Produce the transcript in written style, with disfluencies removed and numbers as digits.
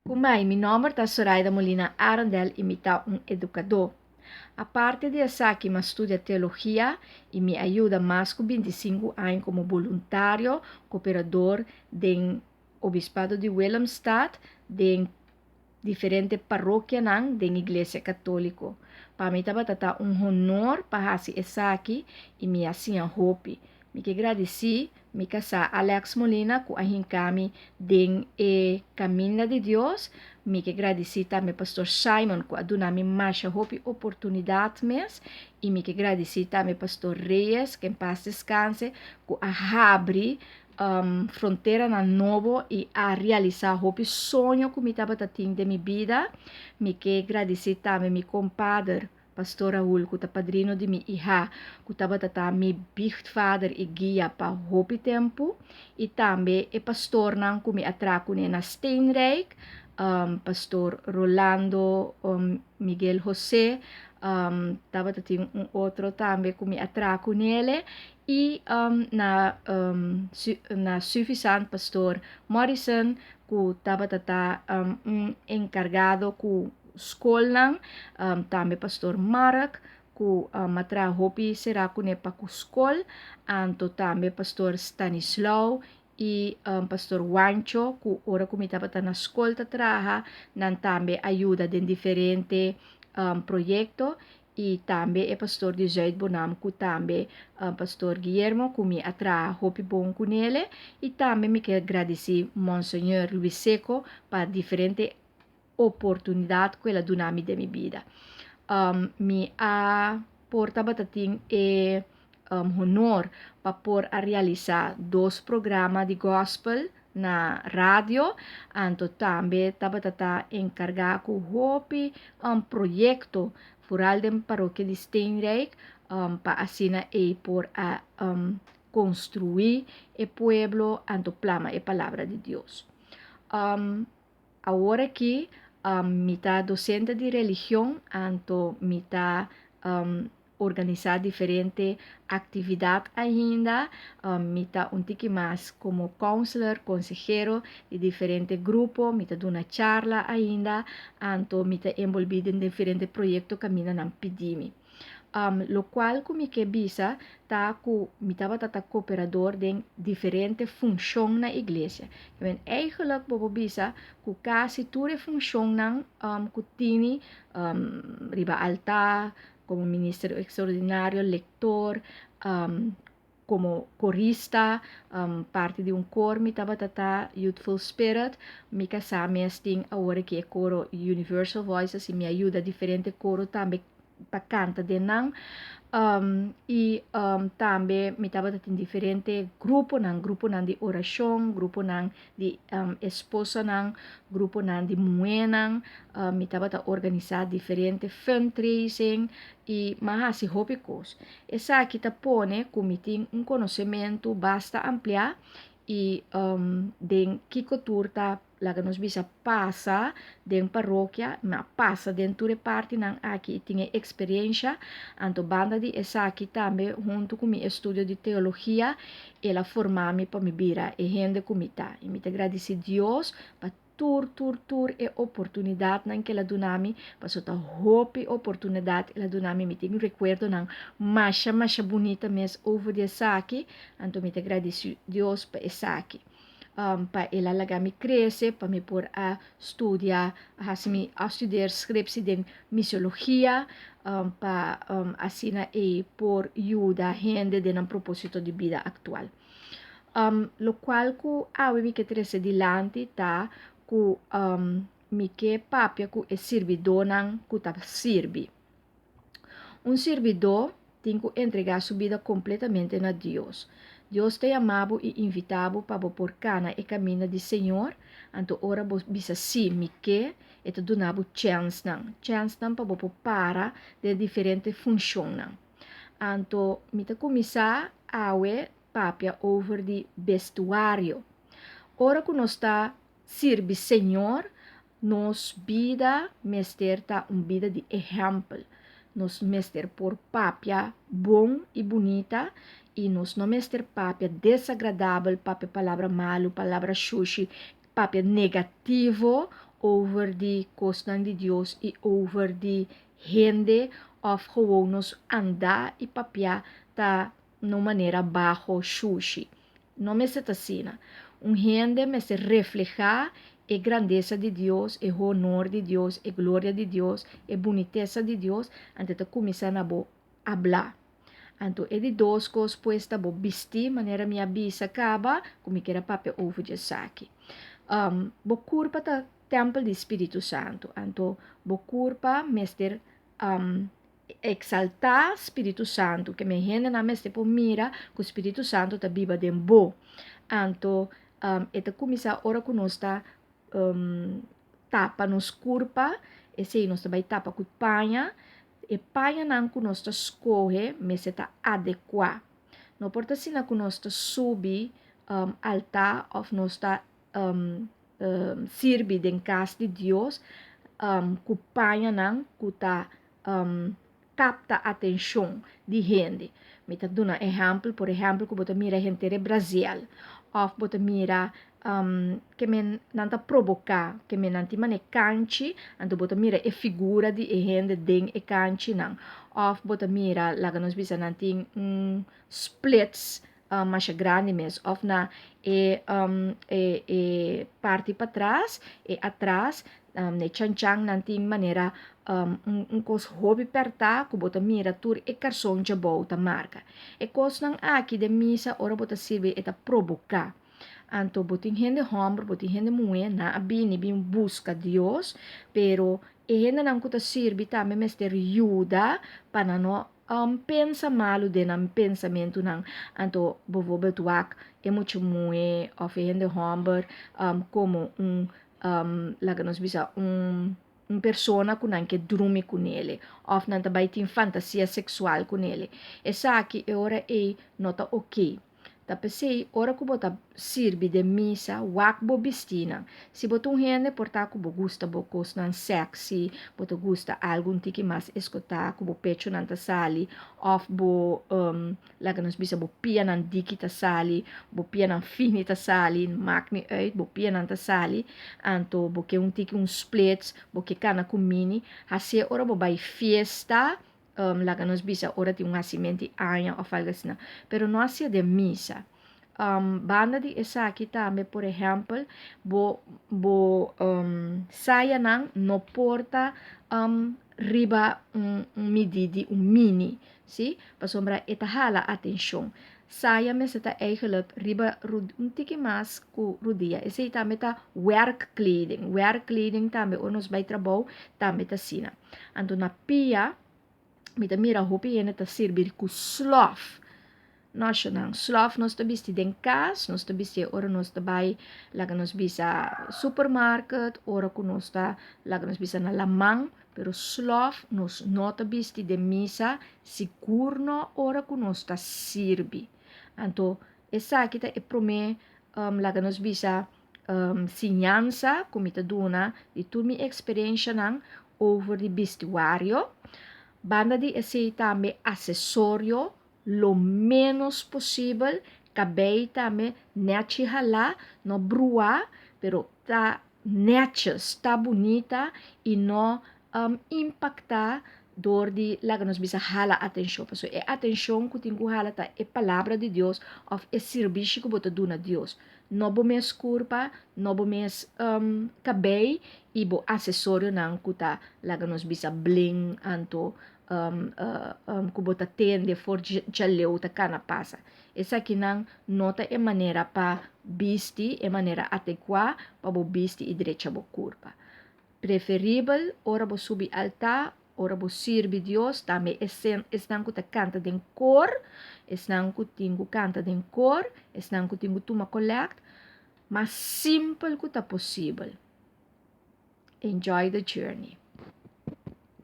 Kumai, mi nòmber ta Soraida Molina Arendel i mi ta un edukadó. Aparte di esaki mi a studia teologia i mi a yuda mas ku 25 aña komo boluntario koperador den Obispado di Willemstad den diferente parokianan den Iglesia Katóliko. Pa mi tabata ta un honor pa hasi esaki i mi a siña hopi. Mi ke gradisí mi kasá Alex Molina ku a hinká mi den e kaminda di Dios. Mi ke gradisí tambe Pastor Simon ku a duna mi masha hopi oportunidat mes. I mi ke gradisí tambe Pastor Reyes, ke en pas deskanse, ku a habri fronteranan nobo i a realisá hopi soño ku mi tabata tin den mi bida. Mi ke gradisí tambe mi kompader Pastor Raul ku ta padrino di mi iha ku tabata ta mi biechtvader i guia pa hopi tempu i tambe e pastornan ku mi a traha kuné na Steenrijk, Pastor Rolando Miguel Jose, tabata tin un otro tambe ku mi a traha kunele i na na Suffisant Pastor Morrison ku tabata ta un enkargado ku skolnan, tambe Pastor Mark ku a traha hopi será kuné pa ku skol, anto tambe Pastor Stanislao i Pastor Wancho ku ora ku mi tabata na skol ta traha nan tambe a yuda den diferente proyekto i tambe e pastor di Zuid-Bonam ku tambe Pastor Guillermo ku mi a traha hopi bon kunele i tambe mi ke gradisí Monseñor Luis Seco pa diferente oportunidat ku el a duna mi den mi bida. Mi a por tabata tin e honor pa por a realisá dos programa di gòspel na radio, anto tambe tabata ta enkargá ku hopi proyekto, foral den parokia di Steenrijk, pa asina ei por a konstruí e pueblo anto plama e palabra di Dios. Awor aki mi ta docente di religion anto mi ta organisa diferente actividad ainda. Mi ta un tiki mas como counselor, consehero di diferente grupo, mi ta duna charla ainda anto mi ta envolvi den diferente proyecto caminda nan pidi mi. Lokual ku mi ke bisa ta ku mi tabata ta kooperador den diferente funshon na iglesia. I men eigenlijk bo por bisa ku kasi tur e funshonnan ku tini riba altá, komo minister ekstraordinario, lektor, komo korista, parti di un kor mi tabata ta, Youthful Spirit. Mi kasá mes tin awor aki e koro Universal Voices i mi a yuda diferente koro tambe pa kanta den nan. I tambe mi tabata tin diferente gruponan, gruponan di orashon, gruponan di esposanan, gruponan di muhénan. Mi tabata organisá diferente fundraising i mi a hasi hopi kos. Esaki ta pone ku mi tin un konosementu basta ampliá i den kiko tur ta laga nos bisa pasa den parokia, mi a pasa den tur e partinan aki i tin e eksperensha. Anto banda di esaki tambe huntu ku mi estudio di teologia el a forma mi pa mi bira e hende ku mi ta. I mi ta gradisí Dios pa tur tur tur e oportunidatnan ku el a duna mi, pasobra ta hopi oportunidat el a duna mi. Mi tin rekuerdonan masha masha bunita mes over di esaki, anto mi ta gradisí Dios pa esaki. Pa el a laga mi krese, pa mi por a studia, a hasi mi afstudeerscriptie den misiologia, pa asina ei por yuda hende den nan propósito di bida aktual. Lokual ku awe mi ke trese dilanti ta ku mi ke papia ku e sirbidónan ku ta sirbi. Un sirbidó tin ku entregá su bida kompletamente na Dios. Dios ta yama bo i invitá bo pa bo por kana e kaminda di Señor, anto ora bo bisa sí, mi ke, e ta duna bo chènsnan, chènsnan pa bo por para den diferente funshonnan. Anto mi ta kuminsá awe papia over di bestuario. Ora ku nos ta sirbi Señor, nos bida mester ta un bida di ehèmpel. Nos mester por papia bon i bunita i nos no mester papia desagradabel, papia palabra malu, palabra shushi, papia negativo. over di kosnan di Dios i over di hende òf gewoon nos andá i papiá ta na un manera baho shushi. No mester ta asina. Un hende mester reflehá e grandesa di Dios, e honor di Dios, e gloria di Dios, e bunitesa di Dios, anto ta kuminsá na bo habla. Anto e di dos kos pues ta bo bistí, manera mi a bisa kaba ku mi kier a papia over di esaki. Bo kurpa ta tèmpel di Spiritu Santu, anto bo kurpa mester Eksaltá Spiritu Santu, ke men hendenan mester por mira ku Spiritu Santu ta biba den bo. Anto e ta kuminsá ora ku nos ta tapa nos kurpa, esei nos ta bai tapa ku paña, e pañanan ku nos ta skohe mester ta adekuá. No por ta asina ku nos ta subi altá òf nos ta sirbi den kas di Dios ku pañanan ku ta kapta atenshon di hende. Mi ta duna ehèmpel, por ehèmpel ku bo ta mira henter e Braziel òf bo ta mira ke men nan ta proboká, ke men nan tin manera kanchi, anto bo ta mira e figura di e hende den e kanchinan. Òf bo ta mira, laga nos bisa nan tin un splits masha grandi mes of na e e e parti patras e atras ne chanchan nan tin manera un un kos hopi pèrtá ku bo ta mira tur e karson djabou ta marka. E kosnan aki den misa ora bo ta sirbi e ta proboká. Anto bo tin hende hòmber bo tin hende muhé nan a bini bin buska Dios pero e hendenan ku ta sirbi tambe mester yuda pa nan no Pensa malu den nan pensamentunan. Anto bijvoorbeeld wak e mucha muhé òf e hende hòmber komo un, laga nos bisa, un un persona ku nan ke drumi kunele òf nan ta bai tin fantasia seksual kunele. Esaki e ora ei no ta oké. Ta p'esei ora ku bo ta sirbi den misa, wak bo bistinan. Si bo ta un hende por ta ku bo gusta bo kosnan sexy, bo ta gusta algu un tiki mas eskotá ku bo pechonan ta sali òf bo laga nos bisa bo pianan diki ta sali, bo pianan fini ta sali, maak niet uit, bo pianan ta sali, anto bo ke un tiki un splits, bo ke kana ku mini, hasié ora bo bai fiesta. Laga nos bisa ora tin un hasimentu di aña òf algu asina, pero no hasié den misa. Banda di esaki tambe por ehèmpel bo bo sayanan no por ta riba un midí di un mini, si, pasobra e ta hala atenshon. Saya mester ta eigenlijk riba un tiki mas ku rudia. Esei tambe ta werkkleding. Werkkleding tambe ora nos bai trabou tambe ta asina. Anto na pia mi ta mira hopi hende ta sirbi ku slof. Noshonan, slof nos ta bisti den kas, nos ta bisti ora nos ta bai laga nos bisa supermarket, ora ku nos ta laga nos bisa na laman, pero slof nos no ta bisti den misa, sigur no ora ku nos ta sirbi. Anto esaki ta e promé laga nos bisa siñansa ku mi ta duna di tur mi eksperenshanan over di bistiwario. Banda di esei tambe asesorio lo ménos posibel, kabei tambe nèchi halá, no bruá, pero ta nètjes, ta bunita i no impaktá dor di laga nos bisa hala atenshon. Pasobra e atenshon ku tin ku hala ta e palabra di Dios òf e sirbishi ku bo ta duna Dios. No bo mes kurpa, no bo mes kabei i bo asesorionan ku ta laga nos bisa bling anto ku bo ta tende for djaleu ta kana pasa. Esakinan no ta e manera pa bisti, e manera adekuá pa bo bisti i drecha bo kurpa. Preferibel ora bo subi altá, ora bo sirbi Dios, tambe esnan ku ta kanta den kor, esnan ku tin ku kanta den kor, esnan ku tin ku tuma kolèkt, mas simpel ku ta posibel. Enjoy the journey.